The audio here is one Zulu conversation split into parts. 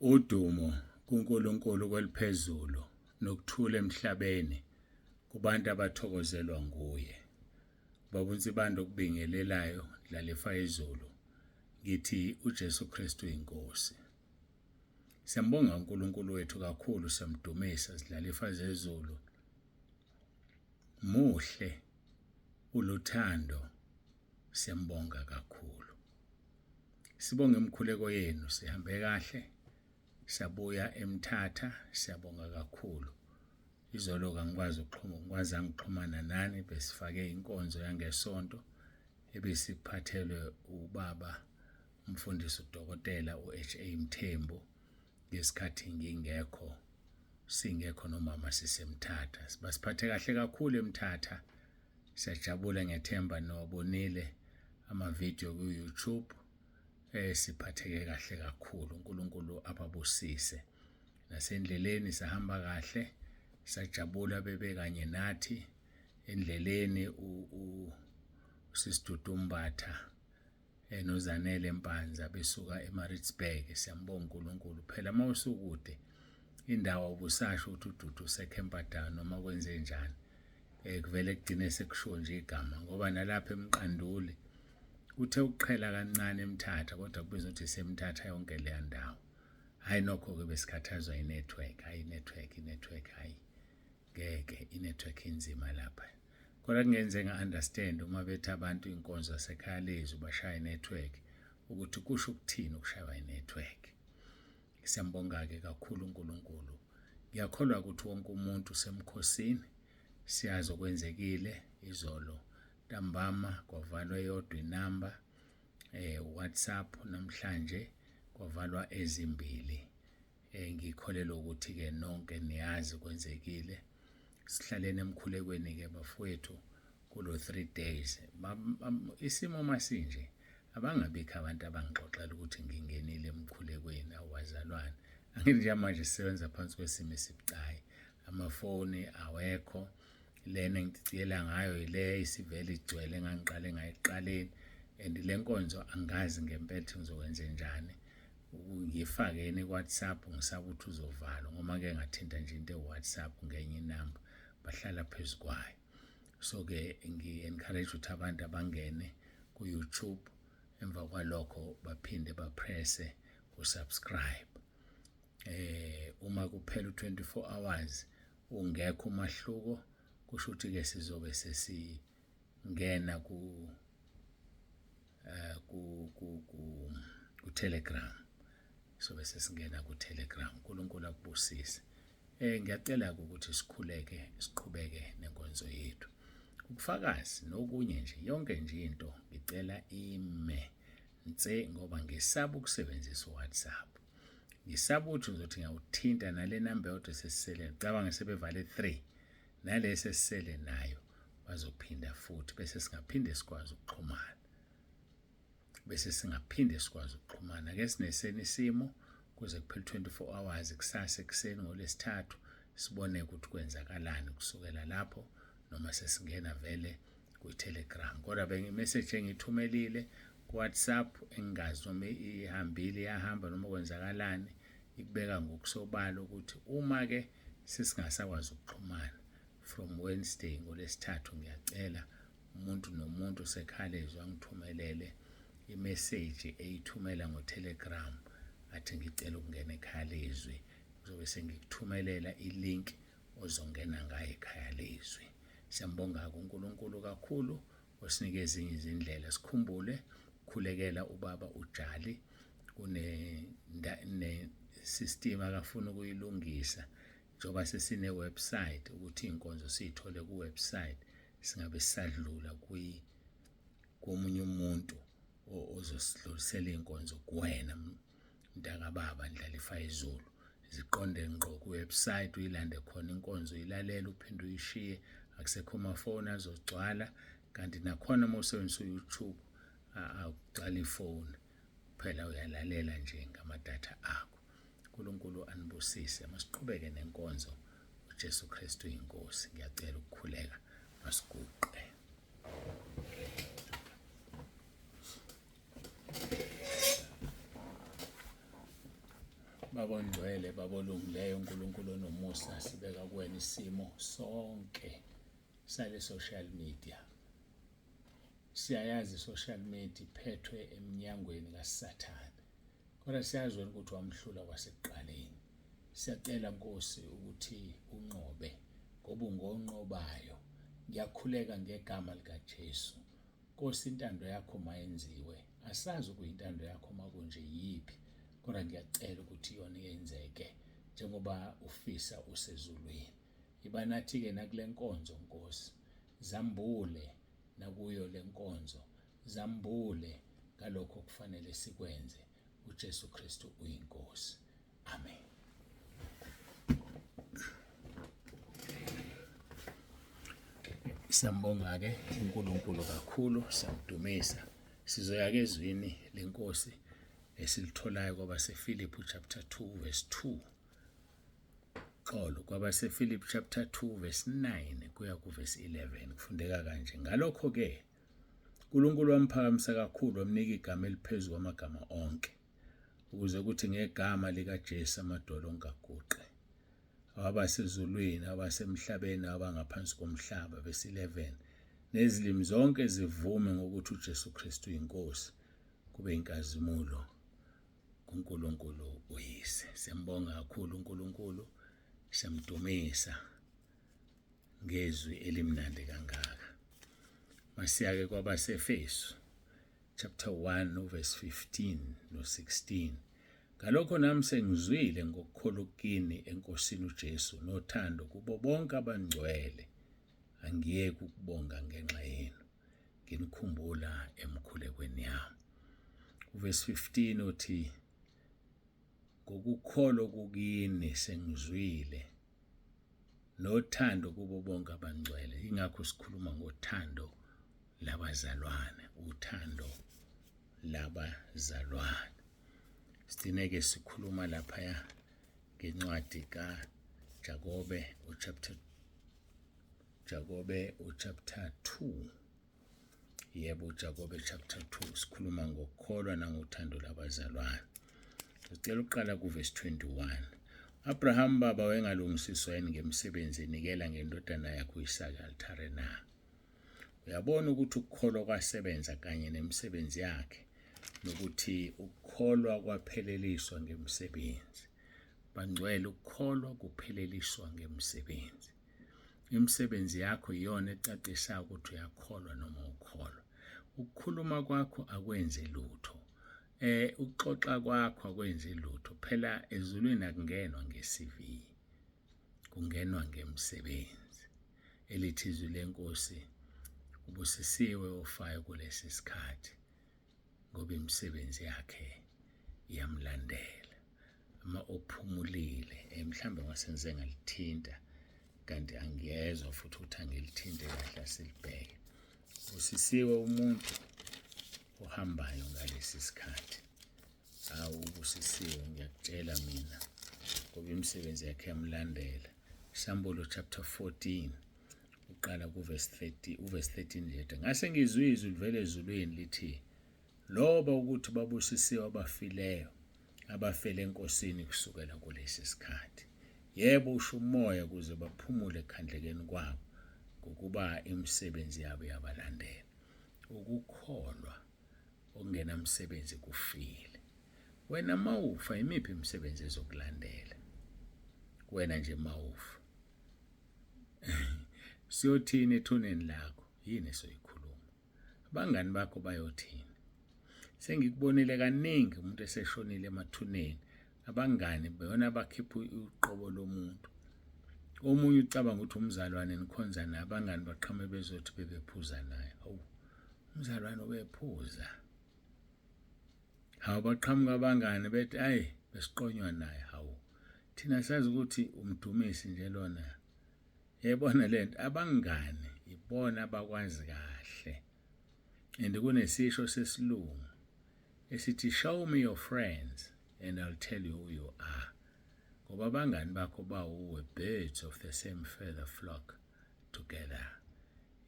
Udumo kuNkulunkulu kweliphezulu nokuthula emhlabeni kubantu abathokozelwa nguye. Baba uNsibande okubingelelayo Dlalifa izulu ngithi uJesu Kristu inkosi. Siyambonga uNkulunkulu wethu kakhulu siyamdumisa sidlalifa zezulu. Muhle uluthando siyambonga kakhulu. Sibonge imikhuleko yenu sihambe kahle sabuya eMthatha siyabonga kakhulu. Izolo kangikwazi ukuxhuma ngikwazanga ukuxhumana nani besifake inkonzo yangesonto ebesiphathelwe ubaba umfundisi udokotela uHA Mthembu ngesikhathi ngingekho singekho nomama sisemthatha basiphathe kahle kakhulu emthatha Siyajabula ngethemba niwabonile amavidiyo ku-YouTube. Eh siphatheke kahle kakhulu. uNkulunkulu ababusise. Nasendleleni sahamba kahle, sajabula bebe kanye nathi endleleni uSisidudu Mbatha noZanele Mpanza besuka eMaritzburg siyambonga uNkulunkulu phela uma usukude indawo ubusasho ukuthi uDudu useCamperdown noma kwenze njani eh kuvele kugcine sekushiwo nje igama ngoba nalapha emqanduli uthe ukuqhela kancane emthatha kodwa kubizwa ukuthi isemthatha yonke leya ndawo hayi nokho ke besikhathazwa inetwork hayi inetwork inetwork hayi ngeke inetwork inzima lapha Kodwa kungenze nga-understand uma bethi abantu inkonzo yasekhaya lezwi bashaya inetwork ukuthi kusho ukuthini ukushaywa inetwork. Siyambonga-ke kakhulu uNkulunkulu. Ngiyakholwa ukuthi wonke umuntu usemkhosini siyazi okwenzekile izolo ntambama kwavalwa eyodwa inamba eh WhatsApp namhlanje kwavalwa ezimbili Eh ngikholelwa ukuthi ke nonke niyazi kwenzekile. Sihlaleni emkhulekweni ke bafowethu kulo 3 days. Isimo masinje abangabikho abantu abangixoxela ukuthi ngingenile emkhulekweni awazalwane. Angithi nje manje sisebenza phansi kwesimo esibucayi. Amafoni awekho. Lena engiciciyela ngayo yile isivele igcwele engangiqale ngayo ekuqaleni and le nkonzo angazi ngempela ukuthi ngizokwenze njani. Ngifake yini ku-WhatsApp ngisaba ukuthi uzovalwa ngoba ngeke ngathinta nje into ewu-WhatsApp ngenye inamba bahlala phezu kwayo. So-ke ngi-encourage ukuthi abantu abangene ku-YouTube emva kwalokho baphinde bapresse ku-subscribe. Eh uma kuphela u-24 hours ungekho umahluko kusho ukuthi-ke sizobe sesingena ku eh ku ku ku ku Telegram sobe sesingena ku Telegram uNkulunkulu akubusise eh ngiyacela ukuthi sikhuleke siqhubeke nenkonzo yethu ubufakazi nokunye nje yonke nje into ngicela ime nse ngoba ngisaba ukusebenzisa uWhatsApp ngisaba ukuthi ngizothi ngiyawuthinta nale namba yodwa sesisele cabanga sebevale 3 nalesi esisele nayo bazophinda futhi bese singaphinde sikwazi ukuxhumana bese singaphinde sikwazi ukuxhumana ke sineseni isimo kuze kuphele 24 hours kusasa ekuseni ngolesithathu sibone ukuthi kwenzakalani kusukela lapho noma sesingena vele kwi-telegram kodwa bengimessage engithumelile ku-whatsapp engingazi noma ihambile iyahamba noma kwenzakalani ikubeka ngokusobala ukuthi uma-ke sesingasakwazi ukuxhumana from Wednesday ngolesithathu ngiyacela umuntu nomuntu sekhalezwe angithumelele imeseji eyithumela ngoTelegram athi ngicela ukungena ekhaya lezwi ngizobe sengikuthumelela ilink ozongena ngayo ekhaya lezwi siyambonga kuNkulunkulu kakhulu osinike ezinye izindlela sikhumbule khulekela ubaba uJali kune ne system akafuna ukuyilungisa njengoba sesine website ukuthi inkonzo siyithole ku website singabe sisadlula kwi komunye umuntu ozosidlulisela inkonzo kuwena mntakababa ndlalifa izulu ziqonde ngqo ku-website uyilande khona inkonzo uyilalele uphinde uyishiye akusekho amafoni azogcwala kanti nakhona uma usebenzisa u-youtube akugcwala ifoni kuphela uyalalela nje ngamadatha akho uNkulunkulu anibusise masiqhubeke nenkonzo uJesu Kristu inkosi ngiyacela ukukhuleka masiguqe Baba ongcwele, Baba olungileyo, uNkulunkulu onomusa, sibeka kuwena isimo sonke sale social media. Siyayazi i-social media iphethwe eminyangweni kaSathane. Kodwa siyazi wena ukuthi wamhlula kwasekuqaleni. Siyacela Nkosi ukuthi unqobe ngoba ungonqobayo. Ngiyakhuleka ngegama likaJesu. Nkosi intando yakho mayenziwe. Asazi ukuyintando yakho makunje yiphi, kodwa ngiyacela ukuthi iyona yenzeke njengoba ufisa usezulwini. Iba nathi-ke nakule nkonzo Nkosi. Zambule nakuyo le nkonzo. Zambule ngalokho okufanele sikwenze. uJesu Kristu uyiNkosi. Amen. Siyambonga-ke uNkulunkulu kakhulu, siyamdumisa. Sizoya-ke ezwini lenkosi esilitholayo kwabaseFilipi chapter 2 verse 2. Xolo, kwabaseFilipi chapter 2 verse 9 kuya kuverse 11 kufundeka kanje. Ngalokho-ke uNkulunkulu wamphakamisa kakhulu wamnika igama eliphezu kwamagama onke ukuze kuthi ngegama likaJesu amadolo onke aguqe abasezulwini abasemhlabeni abangaphansi komhlaba verse 11 nezilimi zonke zivume ngokuthi uJesu Kristu uyinkosi kube inkazimulo kuNkulunkulu uyise. Siyambonga kakhulu uNkulunkulu, siyamdumisa ngezwi elimnandi kangaka. Masiyake kwabaseFesu chapter 1 verse 15 no 16. Ngalokho nami sengizwile ngokukholwa kini eNkosini uJesu nothando kubo bonke abangcwele, angiyeki ukubonga ngenxa yenu, nginikhumbula emkhulekweni yami. Uverse 15 uthi ngokukholwa kukini sengizwile nothando kubo bonke abangcwele. Ingakho sikhuluma ngothando labazalwane, uthando labazalwane. Sigcine-ke sikhuluma laphaya ngencwadi kaJakobe uchapter Jakobe uchapter 2. Yebo, uJakobe chapter 2 sikhuluma ngokukholwa nangothando labazalwane. Sicela ukuqala kuvesi 21. Abraham baba wayengalungisiswa yini ngemisebenzi enikela ngendodana yakhe uIsaka altare na? Uyabona ukuthi ukukholwa kwasebenza kanye nemisebenzi yakhe nokuthi ukukholwa kwapheleliswa ngemisebenzi. Bangcwele, ukukholwa kupheleliswa ngemisebenzi. Imisebenzi yakho iyona ecacisa ukuthi uyakholwa noma ukholwa. Ukukhuluma kwakho akwenzi lutho. Ukuxoxa kwakho akwenzi lutho. Phela ezulwini akungenwa nge-CV. Kungenwa ngemisebenzi. Elithi izwi lenkosi ubusisiwe ofayo kulesi sikhathi ngoba imisebenzi yakhe iyamlandela. Uma uphumulile mhlawumbe ngasenze ngalithinta kanti angiyezwa futhi ukuthi angilithinte kahle asilibheke. Usisiwe umuntu ohambayo ngalesi sikhathi. Hawu ubusisiwe ngiyakutshela mina ngoba imisebenzi yakhe yamlandela. Sambulo chapter 14 uqala kuverse 30 uverse 13 nje ngase ngizwe izwi livela ezulwini lithi loba ukuthi babusisiwe abafileyo abafele eNkosini kusukela kulesi sikhathi. Yebo, usho umoya ukuze baphumule ekukhandlekeni kwabo, ngokuba imisebenzi yabo yabalandela. Ukukholwa okungenamsebenzi kufile. Wena mawufa imiphi imisebenzi ezokulandela? Wena nje mawufa. Siyothini ethuneni lakho? Yini esoyikhuluma? Abangani bakho bayothini? Sengikubonile kaningi umuntu eseshonile emathuneni, abangani beyona bakhipha uqobo lomuntu. Omunye ucabanga ukuthi umzalwane nikhonza naye, abangani baqhamuke bezothi bebephuza naye. Hawu, umzalwane ubephuza. Hawu, baqhamuka abangani bethi ayi besiqonywa naye. Hawu, thina sazi ukuthi umdumisi nje lona. Yayibona lento, abangani ibona abakwazi kahle. And kunesisho sesilungu esithi show me your friends and I'll tell you who you are. Ngoba abangani bakho bawuwe, birds of the same feather flock together.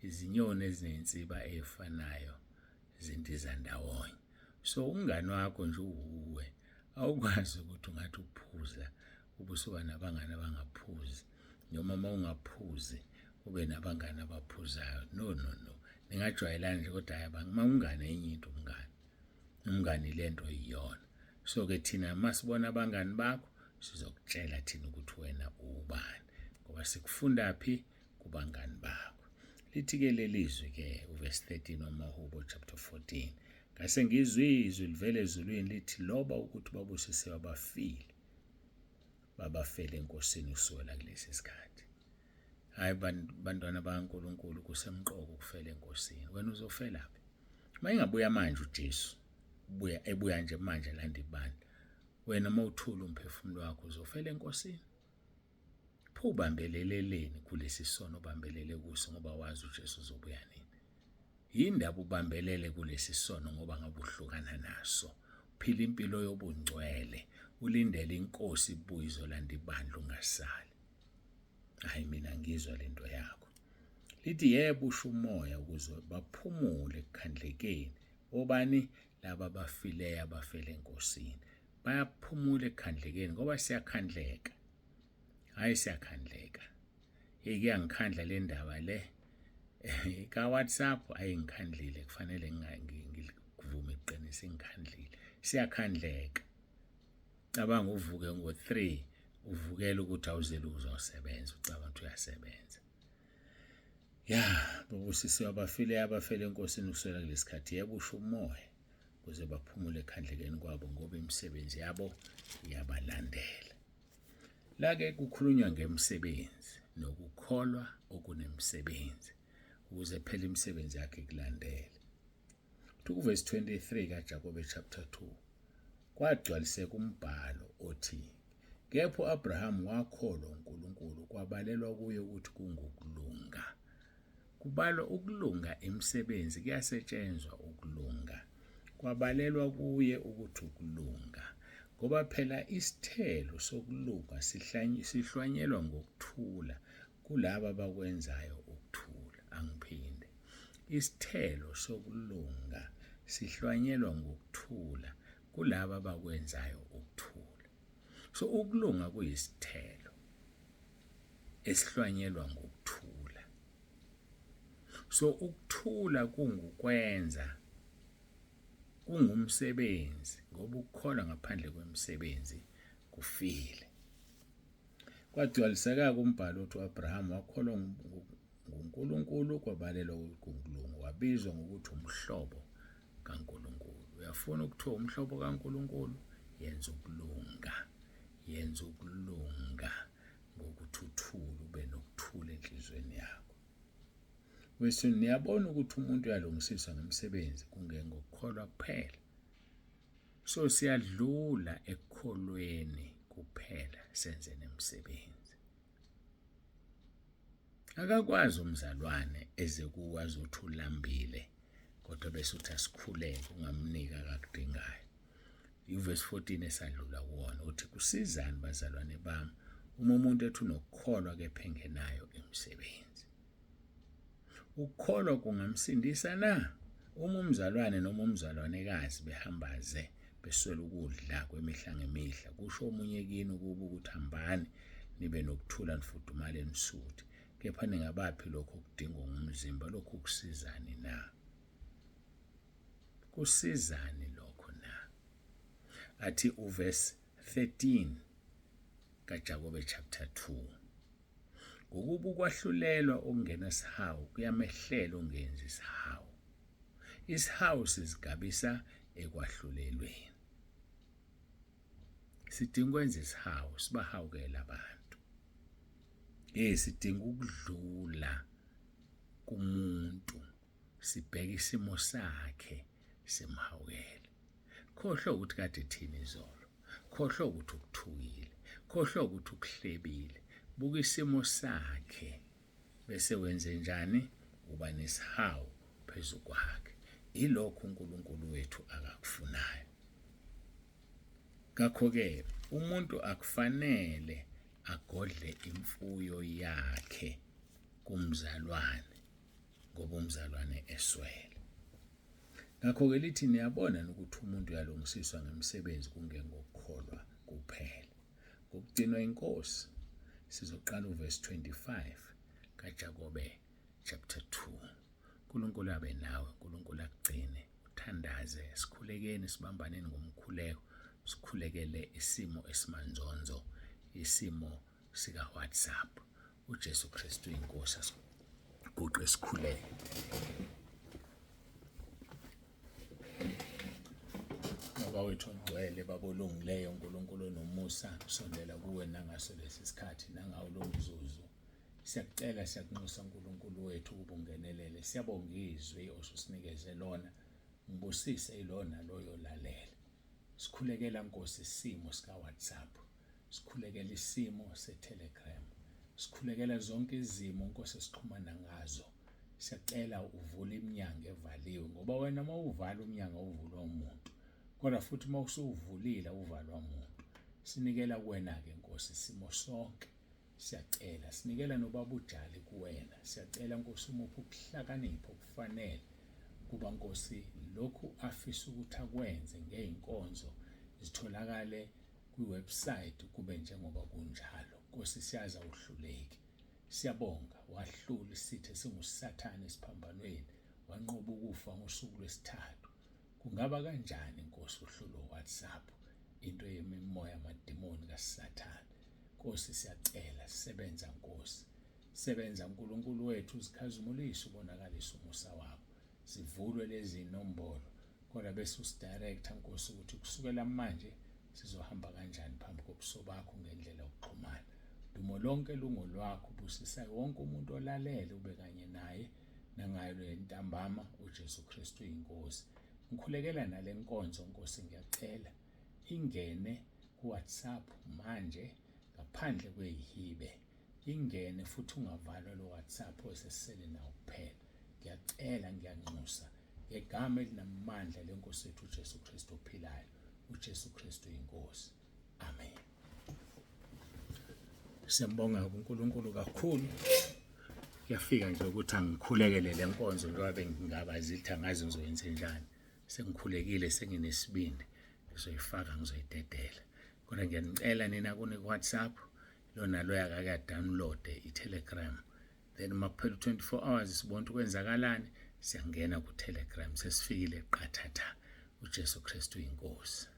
Izinyoni ezinensiba efanayo zindiza ndawonye. So umngani wakho nje uwuwe. Awukwazi ukuthi ungathi uphuza ubusuba nabangani abangaphuzi noma uma ungaphuzi ube nabangani abaphuzayo. No, no, no. Ningajwayelani nje kodwa hhayi uma umngane enye into umngane. Umngani lento iyona. So ke thina masibona abangani bakho sizokutshela thina ukuthi wena ubani ngoba sikufunda phi kubangani bakho. Lithi-ke leli zwi ke uverse 13 wamaHubo chapter 14 ngase ngizwe izwi livele ezulwini lithi loba ukuthi babusisiwe abafile babafele enkosini kusukela kulesi sikhathi. Hayi bantwana bakaNkulunkulu kusemqoka ukufela enkosini. Wena uzofelaphi? Uma engabuya manje uJesu ubuya ebuya nje manje landa ibandla. Wena uma uthula umphefumulo wakho uzofela enkosini. Pho ubambeleleleni kulesi sono obambelele kuso ngoba wazi uJesu uzobuya nini? Yindaba ubambelele kulesi sono ngoba ngabe uhlukana naso. Phila impilo yobungcwele, ulindele inkosi ibuye izolanda ibandla ungasali. Hayi mina ngizwa lento yakho. Lithi yebo usho umoya ukuze baphumule ekukhandlekeni. Obani laba abafileyo abafele enkosini. Bayaphumula ekukhandlekeni ngoba siyakhandleka. Hayi siyakhandleka. Hey kuyangikhandla le ndaba le. Ka WhatsApp ayingikhandlile kufanele ngikuvume iqiniso ingikhandlile. Siyakhandleka. Cabanga uvuke ngo-3 uvukela ukuthi awuzele uzosebenza ucabanga ukuthi uyasebenza. Ya, babusisiwe abafile abafele enkosini kusukela kulesikhathi yebo usho umoya kuze baphumule ekhandlekeni kwabo ngoba imisebenzi yabo iyabalandela. La ke kukhulunywa ngemisebenzi nokukholwa okunemsebenzi ukuze phela imisebenzi yakhe ikulandele. Kuvesi 23 kaJakobe chapter 2 kwagcwaliseka umbhalo othi kepha uAbraham wakholwa uNkulunkulu kwabalelwa kuye ukuthi kungukulunga. Kubalwa ukulunga imisebenzi kuyasetshenzwa ukulunga. Kwabalelwa kuye ukuthi ukulunga ngoba phela isithelo sokulunga sihlwanyelwa ngokuthula kulaba abakwenzayo ukuthula. Angiphinde. Isithelo sokulunga sihlwanyelwa ngokuthula kulaba abakwenzayo ukuthula. So ukulunga kuyisithelo esihlwanyelwa ngokuthula. So ukuthula kungukwenza kungumsebenzi ngoba ukukholwa ngaphandle kwemisebenzi kufile. Kwagcwaliseka umbhalo othi uAbraham wakholwa nguNkulunkulu kwabalelwa kuNkulunkulu wabizwa ngokuthi umhlobo kaNkulunkulu. Uyafuna ukuthiwa umhlobo kaNkulunkulu? Yenza ukulunga, yenza ukulunga ngokuthuthula ube nokuthula enhliziyweni yakho. Wethu niyabona ukuthi umuntu uyalungisiswa ngemisebenzi kungengokukholwa kuphela. So siyadlula ekukholweni kuphela senze nemisebenzi. Akakwazi umzalwane eze kuwe azothi ulambile kodwa bese uthi asikhuleke ungamnika akakudingayo. Uvesi 14 esadlula kuwona uthi kusizani bazalwane bami uma umuntu ethi unokukholwa kepha engenayo imisebenzi. Ukukholwa kungamsindisa na? Uma umzalwane noma umzalwanekazi behamba ze beswele ukudla kwemihla ngemihla, kusho omunye kini ukuba ukuthi hambani nibe nokuthula nifudumale nisuthe, kepha ningabaphi lokho okudingwa ngumzimba, lokhu kusizani na? Kusizani lokho na? Athi uverse 13 kaJakobe chapter 2 Ngokuba ukwahlulelwa okungenasihawu kuyamehlela ongenzi isihawu. Isihawu sizigabisa ekwahlulelweni. Sidinga ukwenza isihawu, sibahawukele abantu. Hey, sidinga ukudlula kumuntu, sibheke isimo sakhe, simhawukele. Khohlwa ukuthi kade thini izolo. Khohlwa ukuthi ukuthukile. Khohlwa ukuthi ukuhlebile. Buka isimo sakhe bese wenze njani? Uba nesihawu phezu kwakhe. Ilokho uNkulunkulu wethu akakufunayo. Ngakho-ke umuntu akufanele agodle imfuyo yakhe kumzalwane ngoba umzalwane eswele. Ngakho-ke lithi niyabona ukuthi umuntu uyalungisiswa ngemisebenzi kungengokukholwa kuphela. Ngokugcinwa inkosi sizoqala uvesi 25 kaJakobe chapter 2. uNkulunkulu abe nawe, uNkulunkulu akugcine, uthandaze, sikhulekeni sibambaneni ngomkhuleko, sikhulekele isimo esimanzonzo, isimo sika WhatsApp. uJesu Kristu inkosi asiguqe sikhuleke. Baba wethu ongcwele, Baba olungileyo, uNkulunkulu onomusa, sondela kuwe nangaso lesi sikhathi nangawo lo mzuzu. Siyakucela, siyakunxusa uNkulunkulu wethu ukuba ungenelele. Siyabonga izwi osusinikeze lona. Ngibusise ilona loyo lalela. Sikhulekela Nkosi isimo sika WhatsApp. Sikhulekela isimo seTelegram. Sikhulekela zonke izimo Nkosi esixhumana ngazo. Siyacela uvule iminyango evaliwe ngoba wena uma uvala umnyango awuvulwa umuntu. Kodwa futhi uma usuwuvulile awuvalwa muntu. Sinikela kuwena-ke Nkosi isimo sonke. Siyacela sinikela nobaba uJali kuwena. Siyacela Nkosi umuphe ukuhlakanipha okufanele kuba Nkosi lokhu afisa ukuthi akwenze ngey'nkonzo zitholakale kwi-website kube njengoba kunjalo. Nkosi siyazi awuhluleki. Siyabonga wahlula isitha esinguSathane esiphambanweni wanqoba ukufa ngosuku lwesithathu. Kungaba kanjani Nkosi uhlulwe WhatsApp into yemimoya amadimoni kaSathane. Nkosi siyacela sebenza Nkosi. Sebenza uNkulunkulu wethu uzikhazimulise ubonakalise umusa wakho. Zivulwe lezi nombolo kodwa bese usidirector Nkosi ukuthi kusukela manje sizohamba kanjani phambi kobuso bakho ngendlela yokuxhumana. Dumo lonke lungolwakho busisa wonke umuntu olalele ube kanye naye nangayo le ntambama uJesu Kristu inkosi. Ngikhulekela nale nkonzo Nkosi ngiyacela ingene kuWhatsApp manje ngaphandle kweyihibe ingene futhi ungavalwa lo WhatsApp osesele nawo kuphela. Ngiyacela ngiyanxusa ngegama elinamandla lenkosi yethu uJesu Kristu ophilayo. uJesu Kristu inkosi. Amen. Siyambonga uNkulunkulu kakhulu. Kuyafika nje ukuthi angikhulekele le nkonzo njengoba bengingabazitha ngazi ngizoyenza njani. Sengikhulekile senginesibindi ngizoyifaka ngizoyidedela. Kodwa ngiyanicela nina kuni WhatsApp lona loya akake download i-Telegram. Then uma kuphela u-24 hours sibona ukuthi kwenzakalani siyangena ku-Telegram sesifikile qathatha uJesu Kristu inkosi.